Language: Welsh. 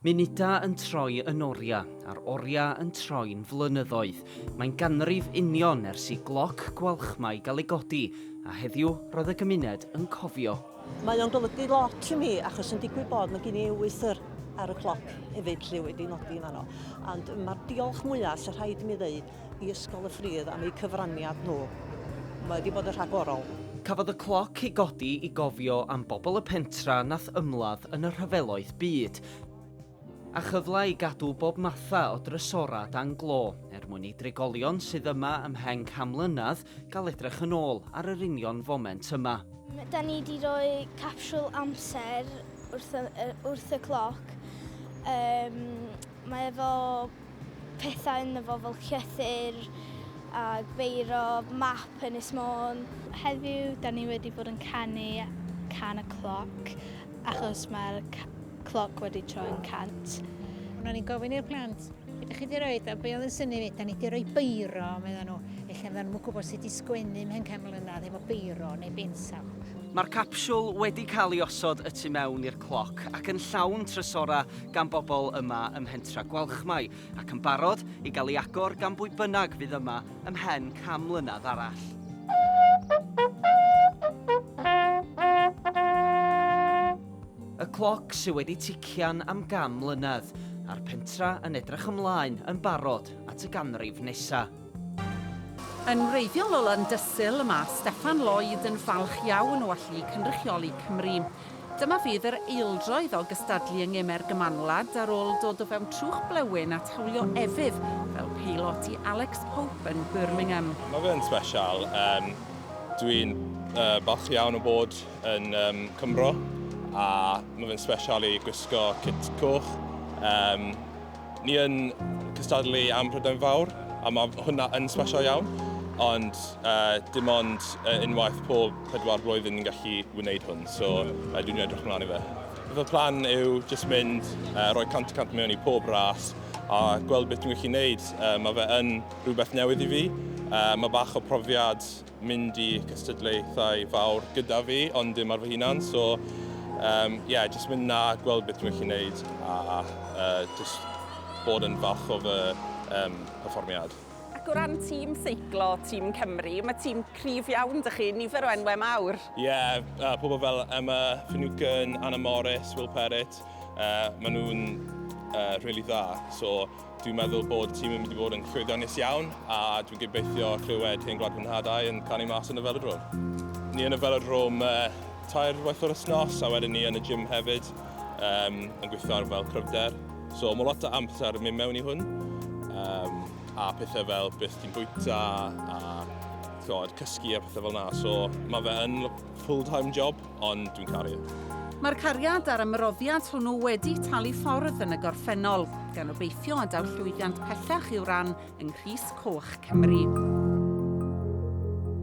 Munudau yn troi yn oriau, a'r oriau yn troi'n flynyddoedd. Mae'n ganrif union ers i gloc Gwalchmai gael ei godi, a heddiw roedd y gymuned yn cofio. Mae o'n golygu lot i mi achos yn digwydd bod mae gen i ewythr ar y cloc hefyd 'lly wedi nodi yn fanno. Ond mae'r diolch mwyaf sy'n rhaid i mi ddeud i Ysgol y Ffridd am eu cyfraniad nhw. Mae wedi bod yn rhagorol. Cafodd y cloc ei godi i gofio am bobl y pentra nath ymladd yn y rhyfeloedd byd, a chyfle i gadw bob matha o drysorau dan glo, er mwyn i drigolion sydd yma ymhen can mlynedd gael edrych yn ôl ar yr union foment yma. Da ni 'di rhoi capsiwl amser wrth y, wrth y cloc. Um, mae efo pethau ynddo fo fel llythyr a beiro, map Ynys Môn. Heddiw da ni wedi bod yn canu can y cloc achos mae'r cloc wedi troi'n 100. O'n i'n gofyn i'r plant, be ydych chi wedi rhoi? A be oedd yn synnu fi, da ni wedi rhoi beiro, meddyn nhw. Ella fyddan nhw'n gwybod sut i sgwennu mhen can mlynedd efo beiro neu bensel. Mae'r capsiwl wedi cael ei osod y tu mewn i'r cloc ac yn llawn trysorau gan bobl yma ym Mhentra Gwalchmai, ac yn barod i gael ei agor gan bwy bynnag fydd yma ymhen can mlynedd arall. Y cloc sydd wedi tician am gan mlynedd, a'r pentra yn edrych ymlaen yn barod at y ganrif nesa. Yn wreiddiol o Landysul, mae Steffan Lloyd yn falch iawn o allu cynrychioli Cymru. Dyma fydd yr eildro iddo gystadlu yng Ngemau'r Gymanwlad ar ôl dod o fewn trwch blewyn at hawlio efydd fel peilot i Alex Pope yn Birmingham. Mae fe'n special. Um, dwi'n uh, balch iawn o bod yn um, Cymro a mae fe'n special i gwisgo kit coch. Um, Ni yn cystadlu am Prydain Fawr, a mae hwnna yn special iawn, ond uh, dim ond uh, unwaith pob pedwar blwyddyn ni'n gallu wneud hwn, so uh, dwi'n edrych ymlaen i fe. Fy plan yw jyst mynd, uh, rhoi 100% mewn i pob ras a gweld beth dwi'n gallu gwneud. Uh, mae fe yn rhywbeth newydd i fi. Uh, mae bach o profiad mynd i cystadlaethau fawr gyda fi, ond dim ar fy hunan. So, um, yeah, just mynd na, gweld beth dwi'n gallu gwneud a uh, just bod yn falch o fy um, perfformiad. Ac o ran tîm seiclo, tîm Cymru, mae tîm cryf iawn dych chi, nifer o enwau mawr. Ie, yeah, pobl fel Emma Finucane, Anna Morris, Will Perrett, uh, maen nhw'n uh, really dda. So, Dwi'n meddwl bod tîm yn mynd i fod yn llwyddiannus iawn a dwi'n gobeithio clywed Hen Gwlad Fy Nhadau yn canu mas yn y felodrome. Ni yn y felodrome uh, tair waith o'r wythnos a wedyn ni yn y gym hefyd um, yn gweithio ar fel cryfder. So mae lot o amser yn mynd mewn i hwn um, a pethau fel beth ti'n bwyta a thod, cysgu a pethau fel na. So mae fe yn full-time job ond dwi'n caru e. Mae'r cariad a'r ymroddiad hwnnw wedi talu ffordd yn y gorffennol, gan obeithio y daw llwyddiant pellach i'w ran yng nghrys coch Cymru.